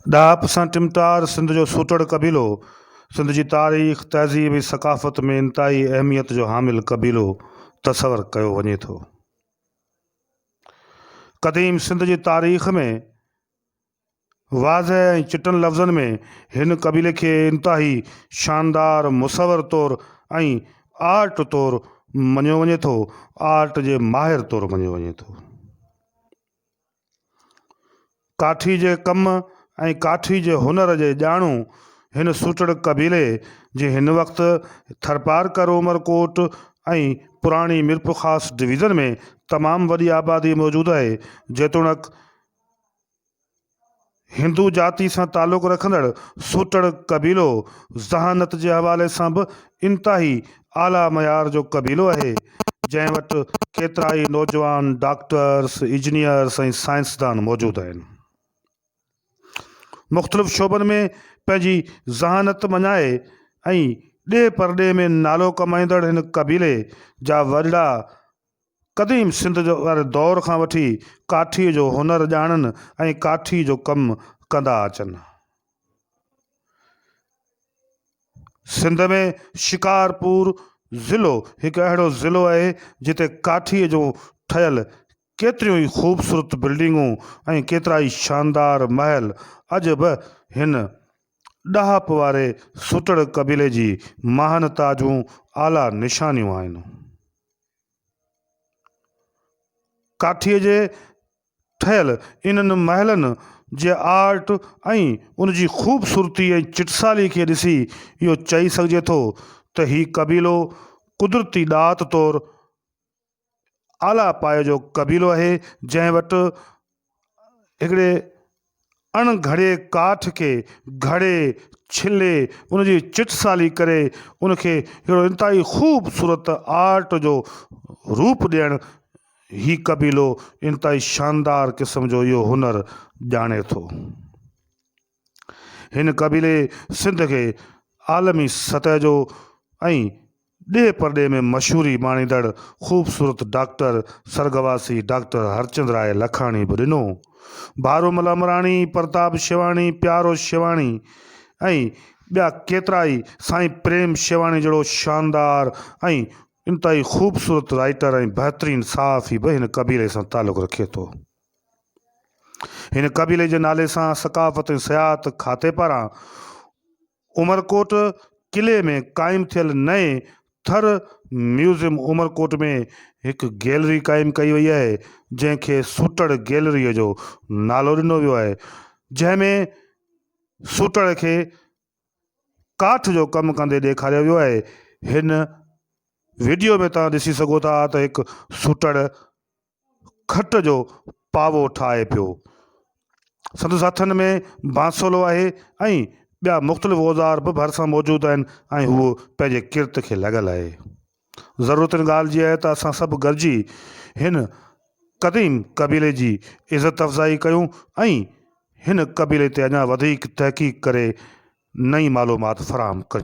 ڏاهپ سان ٽمٽار سنڌ جو سوٽڙ قبيلو سنڌ جي تاريخ، تهذيب ۽ ثقافت ۾ انتهائي اهميت جو حامل قبيلو تصور ڪيو وڃي ٿو. قديم سنڌ جي تاريخ ۾ واضح ۽ چٽن لفظن ۾ هن قبيلي کي انتهائي شاندار مصور طور ۽ آرٽ طور مڃيو وڃي ٿو، آرٽ جي ماهر طور مڃيو وڃي ٿو. ڪاٺي جي ڪم ۽ ڪاٺي جي هنر جي ڄاڻو هن سوٽڙ قبيلي جي هن وقت ٿرپارڪر عمرڪوٽ ۽ پراڻي ميرپورخاص ڊويزن ۾ تمام وڏي آبادي موجود آهي جيتوڻڪ هندو جاتي سان تعلق رکندڙ سوٽڙ قبيلو ذهانت جي حوالي سان به انتهائي اعليٰ معيار جو قبيلو آهي، جنهن وٽ ڪيترائي نوجوان ڊاڪٽرس، انجنيئرس ۽ سائنسدان موجود آهن. مختلف شعبن ۾ پنهنجي ذهانت مڃائي ۽ ڏيهه پرڏيهه ۾ نالو ڪمائيندڙ هن قبيلي جا وڏڙا قديم سنڌ واري دور کان وٺي ڪاٺيء جو هنر ڄاڻن ۽ ڪاٺيء جو ڪم ڪندا اچن. سنڌ ۾ شڪارپور ضلعو هڪ اهڙو ضلعو آهي جتي ڪاٺيء جون ٺهيل ڪيتريون ئي خوبصورت بلڊنگون ۽ ڪيترائي شاندار محل اڄ به هن ڏاهپ واري سوٽڙ قبيلي جي مهانتا جون اعليٰ نشانيون آهن. ڪاٺيء جي ٺهيل انهن محلن جي آرٽ ۽ ان جي خوبصورتي ۽ چٽسالي کي ڏسي اهو چئي سگهجي ٿو ته هي قبيلو قدرتي ڏات طور اعليٰ پايي جو قبيلو آهي، جنهن وٽ هڪڙي اڻ گهڙي ڪاٺ کي گهڙي، ڇلي، ان جي چٽسالي ڪري ان کي هڪڙو انتهائي خوبصورت آرٽ جو روپ ڏيڻ هي قبيلو انتهائي شاندار قسم جو اهو هنر ڄاڻي ٿو. هن قبيلي سنڌ کي عالمي سطح جو ۽ ڏيهه پرڏيهه ۾ مشهوري ماڻيندڙ خوبصورت ڊاڪٽر سرڳواسي ڊاڪٽر هرچند راء لکاڻي به ڏنو. ڀارومل امراڻي، پرتاب شيواڻي، پيارو شيواڻي ۽ ٻيا ڪيترائي سائين پريم شيواڻي جهڙو شاندار ۽ انتهائي خوبصورت رائيٽر ۽ بهترين صحافي به هن قبيلي سان تعلق رکي ٿو. هن قبيلي جي نالي سان ثقافت ۽ سياحت کاتي پاران عمرڪوٽ قلعي ۾ قائم ٿيل نئين ٿر ميوزيم عمرڪوٽ ۾ هڪ گيلري قائم ڪئي وئي آهي، جنهن کي سوٽڙ گيلريء جو نالو ڏنو ويو آهي، جنهن ۾ سوٽڙ کي ڪاٺ جو ڪم ڪندي ڏيکاريو ويو آهي. هن وڊيو ۾ توهان ڏسي سگهو ٿا ته هڪ سوٽڙ کٽ جو پاوو ٺاهي پيو. سندس هٿن ۾ بانسولو آهي ۽ ٻيا مختلف اوزار به ڀرسان موجود آهن ۽ هو پنهنجي ڪرت کي لڳل آهي. ضرورت ان ڳالهه جي آهي ته اسان سڀ گڏجي هن قديم قبيلي جي عزت افزائي ڪيون ۽ هن قبيلي تي اڃا وڌيڪ تحقيق ڪري نئين معلومات فراهم ڪريون.